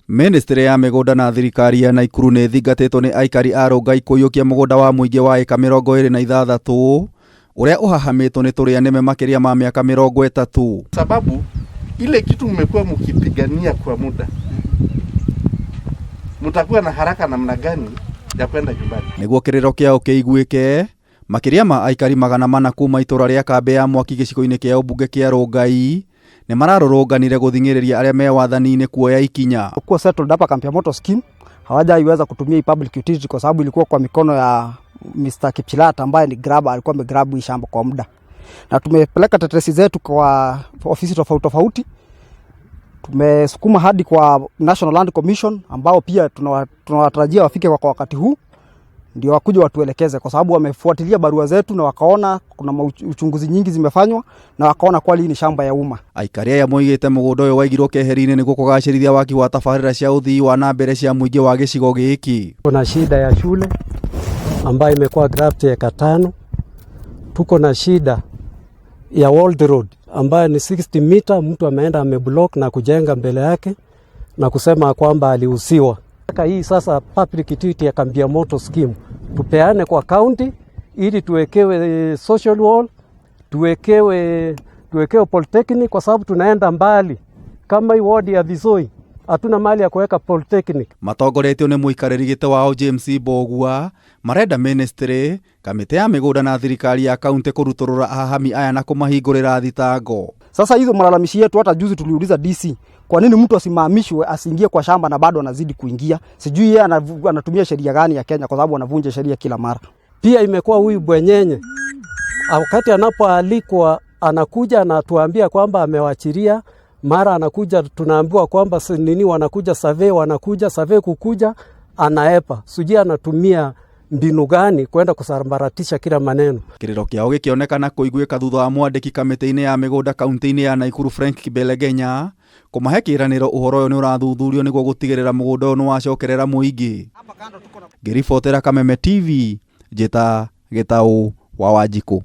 Ministry ya mĩgũnda na thirikari ya Naikuru nĩ ĩthingatĩtwo nĩ aikari a Rongai kũiyũkia mũgũnda wa mũingĩ wa ĩka 26 ũrĩa ũhahamĩtwo nĩ tũrĩa nĩme makĩria ma mĩaka 30. Sababu ile kitu mmekuwa mkipigania kwa muda, mtakuwa na haraka namna gani ya kwenda nyumbani? Nĩguo kĩrĩro kĩao kĩiguĩke, makĩria ma aikari 400 kuma itũra rĩa kambĩ ya mwaki gĩcigo-inĩ kĩa ũmbunge kĩa Rongai nĩ mararũrũnganire gũthing'ĩrĩria arĩa me wathani-inĩ kuoya ikinya. Kuwa settled hapa kambi ya moto scheme hawajaiweza kutumia hii public utility kwa sababu ilikuwa kwa mikono ya Mr. Kipchilat ambaye ni grabber, alikuwa amegrab hii shamba kwa muda, na tumepeleka tetesi zetu kwa ofisi tofauti tofauti, tumesukuma hadi kwa National Land Commission ambao pia tunawatarajia wafike kwa wakati huu ndio wakuja watuelekeze, kwa sababu wamefuatilia barua zetu na wakaona kuna uchunguzi nyingi zimefanywa na wakaona kweli hii ni shamba ya umma. Aikari aya moigĩte mũgũnda ũyũ waigirwo keheri-inĩ nĩguo kũgacĩrithia waki wa tabarĩra cia ũthii wa na mbere cia mũingĩ wa gĩcigo gĩkĩ. Kuna shida ya shule ambayo imekuwa grabbed eka 5. Tuko na shida ya World Road ambayo ni 60 meter, mtu ameenda ameblock na kujenga mbele yake na kusema kwamba aliuziwa. Hii sasa public utility ya kambi ya moto scheme tupeane kwa county ili tuwekewe social wall, tuwekewe polytechnic kwa sababu tunaenda mbali. Kama hii ward ya Visoi hatuna mahali ya kuweka polytechnic. Matongoretio nĩ mũikarĩri gĩtĩ wao James Mbogua marenda ministry, kamĩtĩ ya mĩgũnda na thirikari ya kaunti kũrutũrũra ahahami aya na kũmahingũrĩra thitango. Sasa hizo malalamishi yetu, hata juzi tuliuliza DC, kwa nini mtu asimamishwe asiingie kwa shamba na bado anazidi kuingia? Sijui yeye anatumia sheria gani ya Kenya, kwa sababu anavunja sheria kila mara. Pia imekuwa huyu bwenyenye wakati anapoalikwa anakuja anatuambia kwamba amewachilia, mara anakuja tunaambiwa kwamba nini wanakuja survey, wanakuja survey kukuja anaepa. Sijui anatumia mbinu gani kwenda kusambaratisha kila maneno. Kĩrĩro kĩao gĩkĩonekana kũiguĩka thutha wa mwandĩki kamĩtĩ-inĩ ya mĩgũnda kaunti-inĩ ya Naikuru Frank Kibelegenya kũmahe kĩĩranĩro ũhoro ũyũ nĩ ũrathuthurio nĩguo gũtigĩrĩra mũgũnda ũyũ nĩ wacokerera mũingĩ. Ngĩribotera Kameme TV, njĩta Gĩtaũ wa Wanjikũ.